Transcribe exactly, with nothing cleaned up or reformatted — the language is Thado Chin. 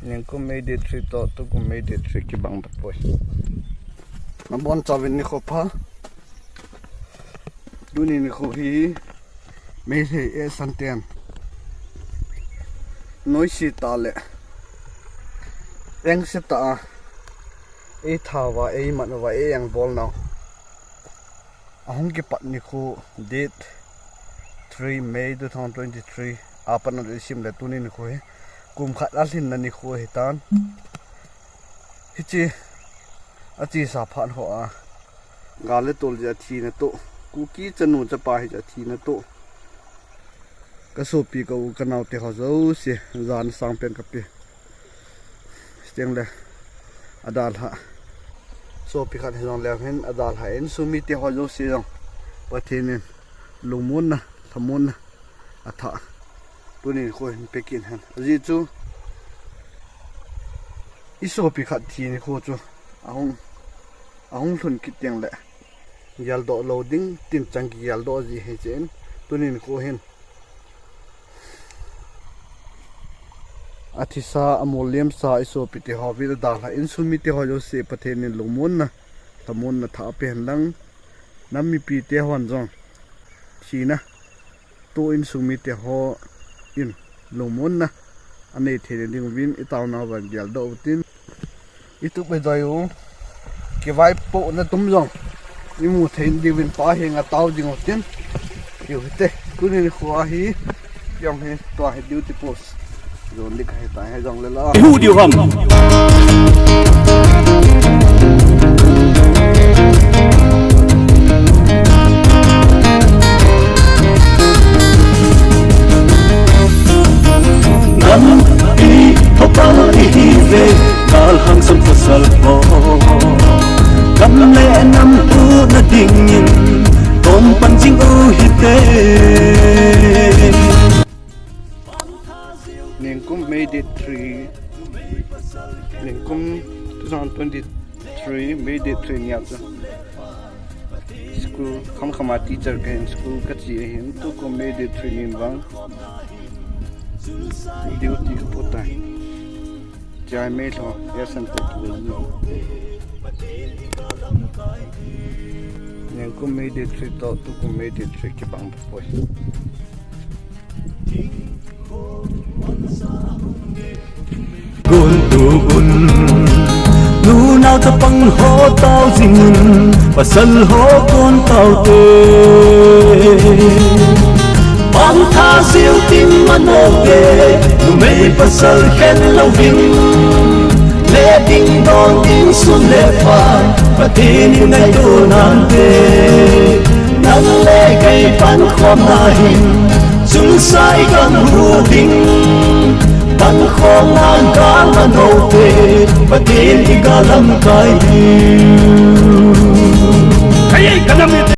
Nikum May Day three toh tukum May Day three kibang tapoi. Nabonchauvin nikho pha. Tuni nikho hi Meitei eisanten noise tah le engse tah a eithat uva, eimat uva, eiengbolnau ahung kipat nikho, date three May two thousand twenty-three a pat a isim le tuni nikho hi kum khat alhinna nikho ahitan. Hiche achesa phat hoa gal le tol jeh a thina toh, Kuki chanu chapa hi jeh a thina toh, kasopi ka u kanaote ho jouse jana sangpen kape. Chuteng le adalhah sopi khat hijongleu hin, adalhah insung mite ho jouse jong Pathen in lungmonna, lhamonna athah tuni nikho hin pe kit hen. Ajeh chu isopi khat thi nikho chu ahung, ahung lhun kit teng le geldoh lou ding tin chang kigeldoh ji ahi chun, tuni nikho hin athisa, amolliamsa isopite ho, vin adalhah insung mite ho jouse Pathen in lungmonna, lhamonna thah apen lang, nam mipite hon jong thina toh insung mite hon lungmonna anei theina diuvin itaonauva geldoh utin, itup idoi u kivaipohna tum jong imu thei diuvin Pa henga tao jing utin, iu hite. Tuni nikho hi jong hi tua hi duty post jon ding kahi tai, hijongle la. Hu diu ham. Nam i thopa ihiuve, gal hangsan pasal ho. Gam le nam puna dingin, tom pan jing u hite. Nikum May Day three, nikum two thousand twenty-three May Day three nia chu school khamkhama teacher kahin, school kache ahin, tukum May Day three nin vang duty kapoh tai. Chai May lho, eisan toh kibang. Nikum May Day three toh tukum May Day three kibang tapoi. Guntu un, nunao chapang ho tao jing un, pasal ho kon tao te. Pang tha jiu tin mano te, numei pasal khen louvin, le ding dong ding sun le pha, Pathen in ngaito nante. Nang le kei pankhomna hin, chulsai gam hu ding. Pankhomna gal mano te, Pathen in galam kai ding. Hei, hei, galam